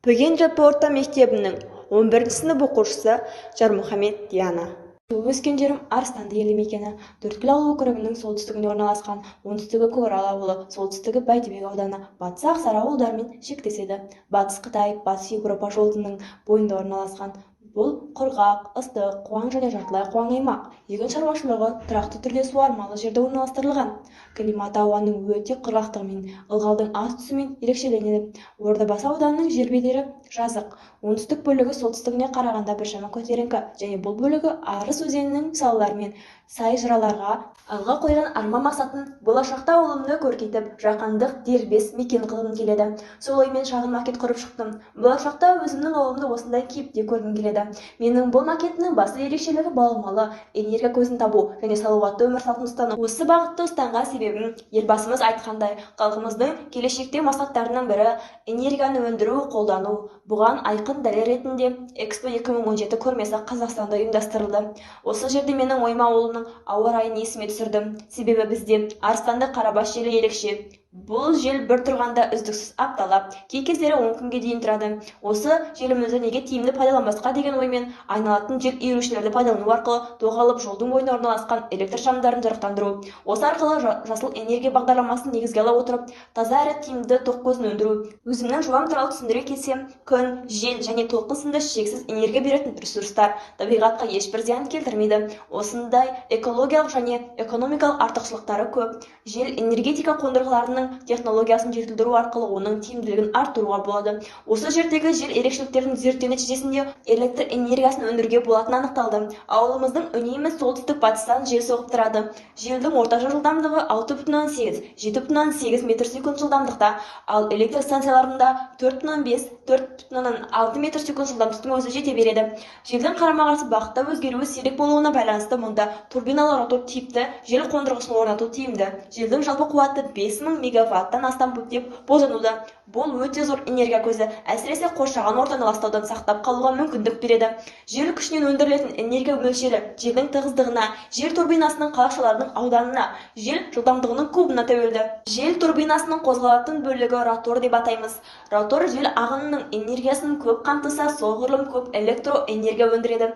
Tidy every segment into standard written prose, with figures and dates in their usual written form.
Бөген жалпы орта мектебінің 11 сынып оқушысы Жармұхамед Диана. Туып өскен жерім Арыстанды елді мекені. Төрткүл ауыл округінің солтүстігінде орналасқан. Оңтүстігі Көкарал ауылы, солтүстігі Бәйдібек ауданы, батысы Ақсары ауылдарымен шектеседі. Батыс Қытай, Батыс Еуропа жолының бойында орналасқан. Бұл құрғақ, ыстық, қуаң және жартылай қуаң аймақ. Егін шаруашылығы тұрақты түрде суармалы жерде орналастырылған. Климаты ауаның өте құрғақтығымен, ылғалдың аз түсуімен ерекшеленеді. Ордабасы ауданының жер бедері жазық. Оңтүстік бөлігі солтүстігіне қарағанда біршама көтеріңкі және бұл бөлігі Арыс өзенінің салаларымен сай жыраларға. Алға қойған арман-мақсатым: болашақта ауылымды көркейтіп, жаһандық дербес мекен қылғым келеді. Сол оймен шағын макет құрып шықтым. Болашақта өзімнің ауылымды осындай кейіпте көргім келеді. Менің бұл макетімнің басты ерекшелігі баламалы энергия көзін табу және салауатты өмір салтын ұстану. Осы бағытты ұстанған себебім, Елбасымыз айтқандай, халқымыздың келешектегі мақсаттарының бірі энергияны өндіру, қолдану. Бұған айқын дәлел ретінде Экспо 2017 көрмесі Қазақстанда ұйымдастырылды. Осы жерде менің ойыма ауылымның ауа райын есіме түсірдім. Себебі бізде Арыстанды қарабас желі ерекше. Бұл жел бір тұрғанда үздіксіз апталап, кей кездері 10 күнге дейін тұрады. Осы желімізді неге тиімді пайдаланбасқа деген оймен айналатын жел иірушілерді пайдалану арқылы тоқ алып, жолдың бойына орналасқан электр шамдарын жарықтандыру. Осы арқылы жасыл энергия бағдарламасын негізге ала отырып, таза әрі тиімді тоқ көзін өндіру. Өзімнің жобам туралы түсіндіре кетсем, күн, жел және толқын сынды шексіз энергия беретін ресурстар табиғатқа ешбір зиян келтірмейді. Осындай экологиялық және экономикалық артықшылықтары көп. Жел энергетика қондырғыларының технологиясын жетілдіру арқылы оның тиімділігін арттыруға болады. Осы жердегі жел ерекшеліктерін зерттеу нәтижесінде электр энергиясын өндіруге болатыны анықталды. Ауылымыздың үнемі солтүстік батыстан жел соғып тұрады. Желдің орташа жылдамдығы 6,8, 7,8 метр секунд жылдамдықта, ал электр станцияларында 4,5, 4,6 метр секунд жылдамдықтың өзі жете береді. Желдің қарама-қарсы бағытта өзгеруі сирек болуына байланысты мұнда турбиналы ротор типті жел қондырғысын орнату тиімді. Желдің жалпы қуаты 5000 мегаваттан астам деп болжануда. Бұл өте зор энергия көзі, әсіресе қоршаған ортаны ластаудан сақтап қалуға мүмкіндік береді. Жел күшінен өндірілетін энергия мөлшері желдің тығыздығына, жел турбинасының қалақшаларының ауданына, жел жылдамдығының кубына тәуелді. Жел турбинасының қозғалатын бөлігі ротор деп атаймыз. Ротор жел ағынының энергиясын көп қамтыса, соғұрлым көп электроэнергия өндіреді.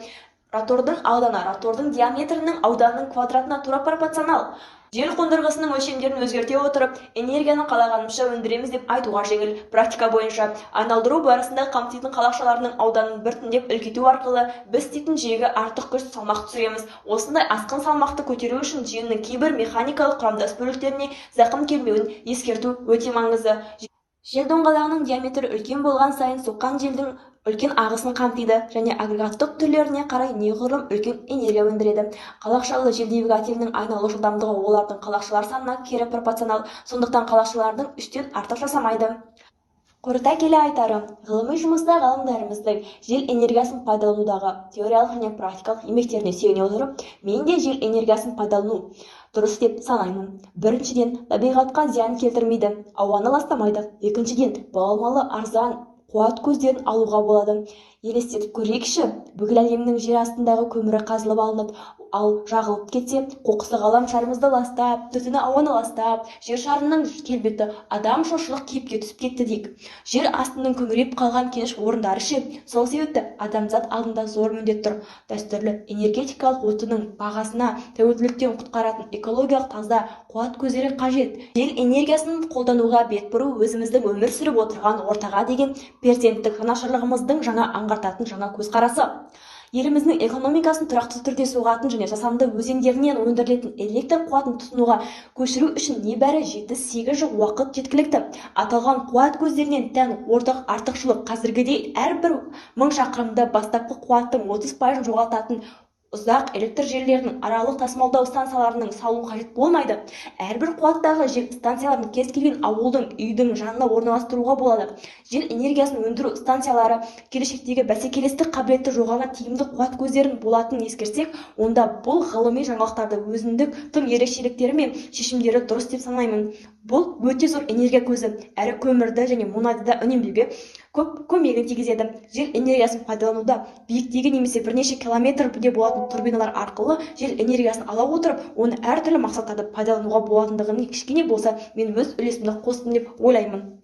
Ротордың ауданы ротордың диаметрінің ауданының квадратына тура пропорционал. Жел қондырғысының өлшемдерін өзгерте отырып, энергияны қалағанымызша өндіреміз деп айтуға жеңіл. Практика бойынша айналдыру барысында қамтитын қалақшаларының ауданын біртіндеп үлкейту арқылы біз істейтін жүйеге артық күш, салмақ түсіреміз. Осындай асқын салмақты көтеру үшін жүйенің кейбір механикалық құрамдас бөліктеріне зақым келмеуін ескерту өте маңызды. Жел доңғалағының диаметрі үлкен болған сайын соққан желдің үлкен ағысын қамтиды және агрегаттық түрлеріне қарай неғұрлым үлкен энергия өндіреді. Қалақшалы жел двигателінің айналу жылдамдығы олардың қалақшалар санына кері пропорционал, сондықтан қалақшалардың үштен артық жасамайды. Қорыта келе айтарым, ғылыми жұмыста ғалымдарымыздың жел энергиясын пайдаланудағы теориялық және практикалық еңбектеріне сүйене отырып, мен де жел энергиясын пайдалану дұрыс деп санаймын. Біріншіден, табиғатқа зиян келтірмейді, ауаны ластамайды. Екіншіден, баламалы арзан қуат көздерін алуға болады. Елестетіп көрейікші, бүкіл әлемнің жер астындағы көмірі қазылып алынып, ал жағылып кетсе, қоқысы ғаламшарымызды ластап, түтіні ауаны ластап, жер шарының келбеті адам шошырлық кейіпке түсіп кетті дейік. Жер астының күңірейіп қалған кеніш орындары ше? Сол себепті адамзат алдында зор міндет тұр. Дәстүрлі энергетикалық отынның бағасына тәуелділіктен құтқаратын экологиялық таза қуат көздері қажет. Жел энергиясын қолдануға бет бұру өзіміздің өмір сүріп отырған ортаға деген перзенттік жанашырлығымыздың жаңа аңғартатын жаңа көзқарасы. Еліміздің экономикасын тұрақты түрде соғатын және жасанды өзендерінен өндірілетін электр қуатын тұтынуға көшіру үшін небәрі 7-8 жыл уақыт жеткілікті. Аталған қуат көздерінен тән ортақ артықшылық қазіргідей әрбір мың шақырымда бастапқы қуаттың 30%-ын жоғалтатын ұзақ электр желілерінің аралық тасымалдау станцияларының салу қажет болмайды. Әрбір қуаттағы жел станцияларын кез келген ауылдың, үйдің жанына орналастыруға болады. Жел энергиясын өндіру станциялары келешектегі бәсекелестік қабілеті жоғары тиімді қуат көздерін болатынын ескерсек, онда бұл ғылыми жаңалықтарды өзіндік тың ерекшеліктері мен шешімдері дұрыс деп санаймын. Бұл өте зор энергия көзі, әрі көмірді және мұнайды да үнемдеуге көп көмегін тигізеді. Жел энергиясын пайдалануда биіктігі немесе бірнеше километрде болатын турбиналар арқылы жел энергиясын ала отырып, оны әртүрлі мақсаттарда пайдалануға болатындығын кішкене болса мен өз үлесімді қостым деп ойлаймын.